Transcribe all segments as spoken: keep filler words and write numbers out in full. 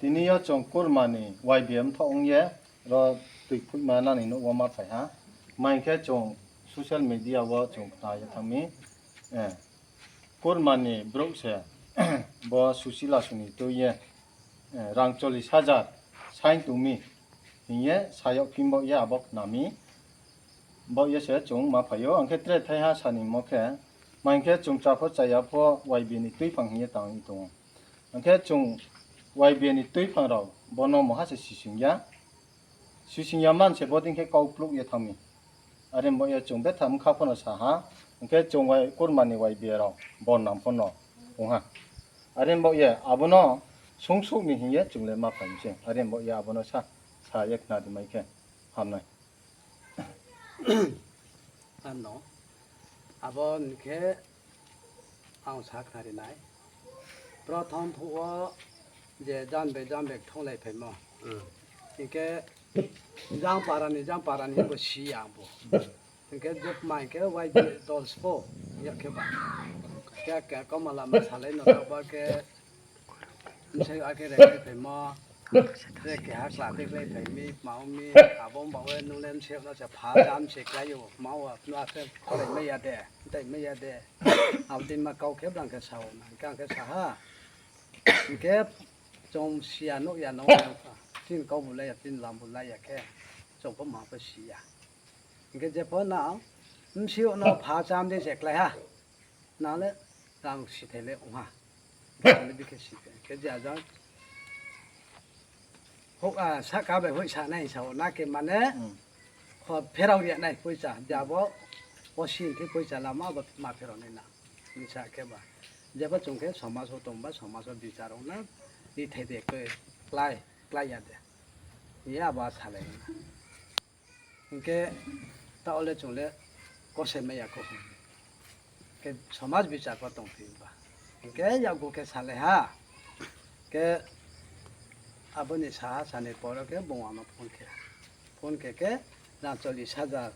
Tini yo chwng Kurmani Y B M thok wng ye, ro twi phuima nani nukgo ma phai ha. Ma hinkhe chwng social media o chwng khna ye thangmi, eh, Kurmani brouh se bo Susila suni twi ye, eh, rang chollish hajar sign tongmi hiye sayok phimbo ye abo khnami. Bo ye se chwng ma phaio, hwnkhe tre thaiha sani mo khe, ma hinkhe chwng cha pho chaya pho Y B ni twi phang hiye tang tongo. Hwnkhe chwng Y B ni twi phang rok bono moha se sising ya. Sising ya man se bodin khe kau pluk ye thangmi. Are bo ye chwng betha wngkha phano sa ha. Hwnkhe chwng Y, Kurmani Y B rok bon nam phano wng ha. Are bo ye abono sung suk ni hiye chwng le ma phai se. Are bo ye abono sa, sa ye khna di mai khe hamnai. Ano, abo hinkhe ang sa khnarinai. Prothom phuo je jan bai jan bai thonglai phaimo. Hmm. Hinkhe jang parani, jang parani bo si ang bo. Hinkhe jepma hinkhe Y B dol spo, ya khe ba. Khe, khe koma lama salai no ba khe Msai ake rek lai phaimo, rek keha chla tek lai phaimi, maumi, abo wng bawe nung le msai no se pha cham se klai o, ma o, no ake khorai maya de, tai maya de. Abo din ma kau khe bwlang khe sao na, hingke ang khe saha. Hingke chwng siya nuk ya no, tin kau bo lai ya, tin lam bo lai ya khe, chwng pho ma pho siya. Hingke jepho na, msai no pha cham de se klai ha. Nale rang sithai le wngha. Bwsale bikhe sithai. Khe jajak. Hok, ah, saka bai hoi sanai sao na khe mane. Hmm. Kho pherao ya nai poisa. Jabo o sin khe poisa lama bo ma pherao nai na. Misa khe ba. Jebo chwng khe somajo tongba somajo bichar wngna. Ithai de khe klai, klai ya de. Ya ba salai. Hinkhe ta ole chwng le kosai maya kho. Hinkhe somaj bichar bo tong phi ba. Hinkhe yakgo khe salai ha. Khe aboni saha sani poro khe bung ano phone khe. Phone khe khe rang chollish hajar.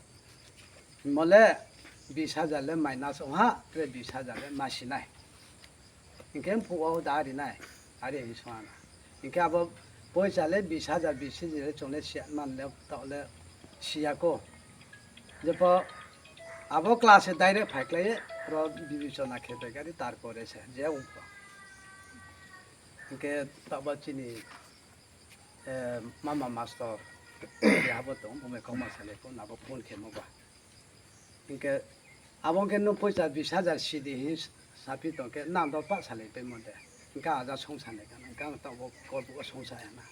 Mole bis hajar le minus wngha, tre bis hajar le masinai. Hinkhe phuk o da rinai, ari hinwi songana. Hinkhe abo poisa le bis hajar, bis hajar le chwng le siya man le, ta le siya ko. Jepho abo class e direct phai klai ro bibichona khe bai gari tar pore se, je ungkho. Hinkhe tabo chini, eh, mama mastor, ya abo tong, bo mai kok ma sale ko, nabo phone khe mo ba. Hinkhe abo hinkhe nwng poisa bis hajar sidi hin sapi tongkhe nang dol pa salai paimo de. Hinkhe aja songsa nai kana, hinkhe ang tabuk kok buko songsa ya na.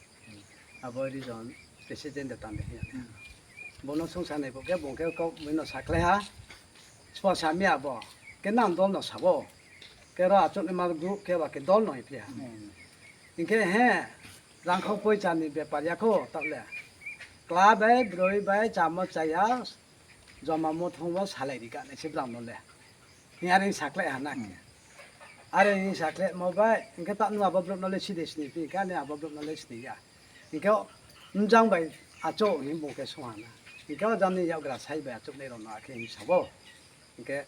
Abo region president de tangde hiya. Bono songsa nai bokhe bongkhe kok mino saklai ha. Spo sami abo. Ke nang dol no sabo. Ke ro achuk ni mal group ke ba ke dol no ipli ha. Hinkhe he rangkhok poisa ni bepar ya kho tabule. Kla bai broi bai chamo chaya. Joma muthungbo salai rika nai se bwrang no le. Ni are ni saklai ha na khe. Are ni saklai mo bai, hinkhe ta nung abo bwrok no le side sini pi, hinkhe ani abo bwrok no le sini ya. Hinkhe mjang bai achuk ni bung khe sung ha na. Hinkhe o jani yagra sai bai achuk nai rok no akhe hinwi sabo. Hinkhe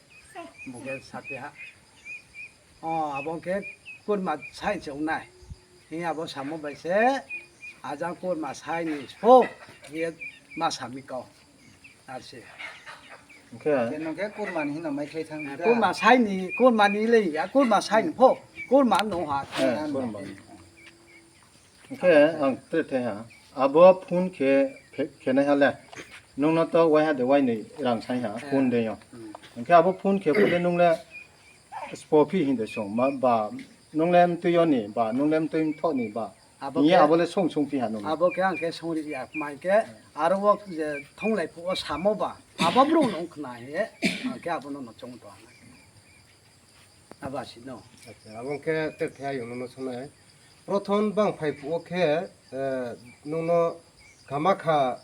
bung khe sakhe ha. O, abo khe kurma sai se wngnai. Hiya abo samo bai se ajang kurma sai ni spo hiye ma sami kau. Arse. Hwnkhe? Khe nokhe kurma ni hino mai khlai thang da. Kurma sai ni, kurma ni le ya, kurma sai ni pho. Kurma no ha. Eh, kurma. Hwnkhe ang tre thai ha. Abo phone khe, khe, khenai ha le. Nungno to waiha de wainwi rang sai ha, phone de yo. Hwnkhe abo phone khe phone de nung le spo phi hin de song ma ba nung le mtwi yo ni ba nung le mtwi mtho ni ba. Abo ni khe abo le song song phi ha nung. Abo khe ang khe song ri ya mai khe aro wo je thong lai phu o samo ba. Abo bro nung khna he. Ang khe abo no no chong to. Abo asi no. Acha, abo khe tek thai ayung no sonai. Prothom bang phai phuo khe, eh, nungno kama kha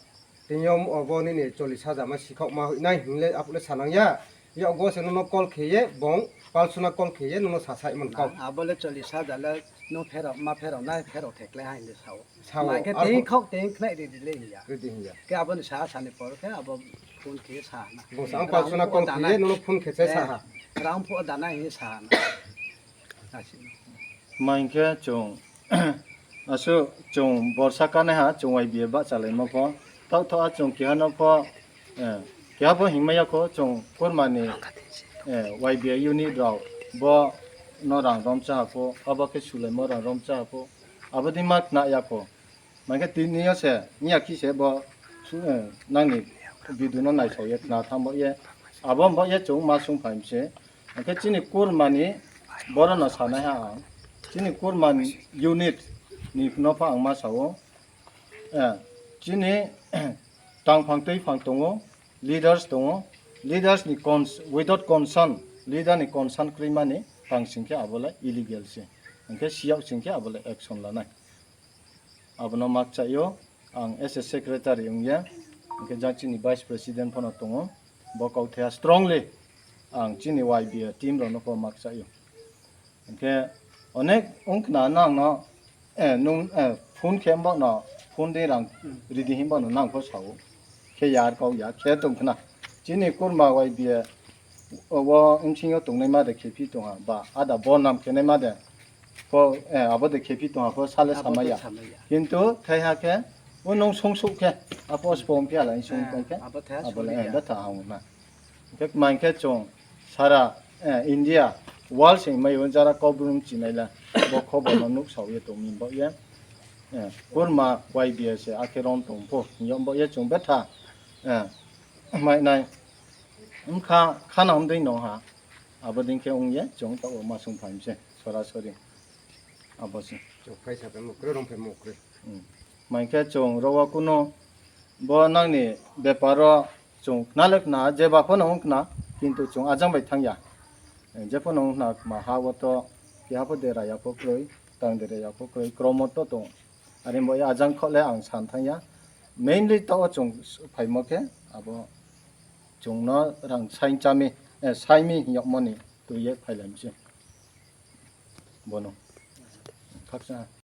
tiyom obo nini chollish hajar ma sikhok ma hoi nai hinle apule sanang ya. Ya go se nungno call khe ye bong palsuna call khe ye nungno sa sai mon kau. Abo le chollish hajar le no phero ma phero nai phero thekle hai de sao. Sao, mai khe abo tei khok tei khnai ri ri le ya. Ri di ya. Ke abo ni sa sani por khe abo phone khe sa na. Bo sa palsuna call khe ye nungno phone khe sa ha. Rang phuo dana hi sa na. Asi. Mai khe chwng, eh, Aswk chwng borsa kanaiha chwng Y B A bahchalaima pho, thakthoa chwng kehano pho, eh, keha pho himma ya kho chwng kurmani, eh, Y B A unit rok bo no rang romcha ha pho, abo khe sulaimo rang romcha ha pho, abo di ma khna ya kho. Mankhe tini yo se, wngya khi se bo, eh, nangni video no naisao ye khna thanbo ye, abo bo ye chwng ma sung phaim se. Hwnkhe chini kurmani borono sanai ha ang. Chini kurmani unit ni no pha ang ma sao. Eh, chini tangphang twiphang tongo, leaders tongo. Leaders ni cons-, without consent, leader ni consent kwrwi mani tang singkhe abo le illegal se. Hwnkhe siyok singkhe abo le action lanai. Abono makchaio, ang as a secretary wngya, hwnkhe jang chini vice president phano tongo, bo kauthaya strongly ang chini Y B A team rokno pho makchaio. Hwnkhe onek wngkhna nangno, eh, nung, eh, phone khe bono, phone de rang ridi hin bono nang pho sao, khe yar kau ya khe tongkhna. Chini kurma Y B A o bsingyo tongnai ma de khe phi tongha, ba ada bo nam khe nai ma de. Ko, eh, abo de khe phi tongha ko sale samaya. Kintu thaiha khe o nung sung suk khe apo spom phi ala sung tong khe abo thaiha abo le suri ya. Betha hang na. Khe man khe chwng sara, eh, India world sing mai o jara kau brum chinai la bo khobor no nuk sao ye tong min bo ye. Eh, kurma Y B A se akhe rom tong pho yom bo ye chwng betha, eh, mai nai wngkha khana wngdui no ha. Abo din khe wngya chwng tabuk ma sung phaimse sorasori. Abo se. Chwng phai sa phai mukrwi, rwng phai mukrwi. Hmm. Mankhe chwng rogo kuno bo nangni beparo chwng khna le khna, jeba phano wng khna, kintu chwng ajang bai thangya. Jephano wng khna ma ha o to keha pho dera ya pho kwrwi, tang dera ya pho kwrwi, kromo to tong. Ari bo ajang kho le ang san thangya. Mainly to o chwng phaimo khe abo chwngno rang sain chami, eh, saimi hingyokmani twi ye phailaimse. Bono. Khaksa.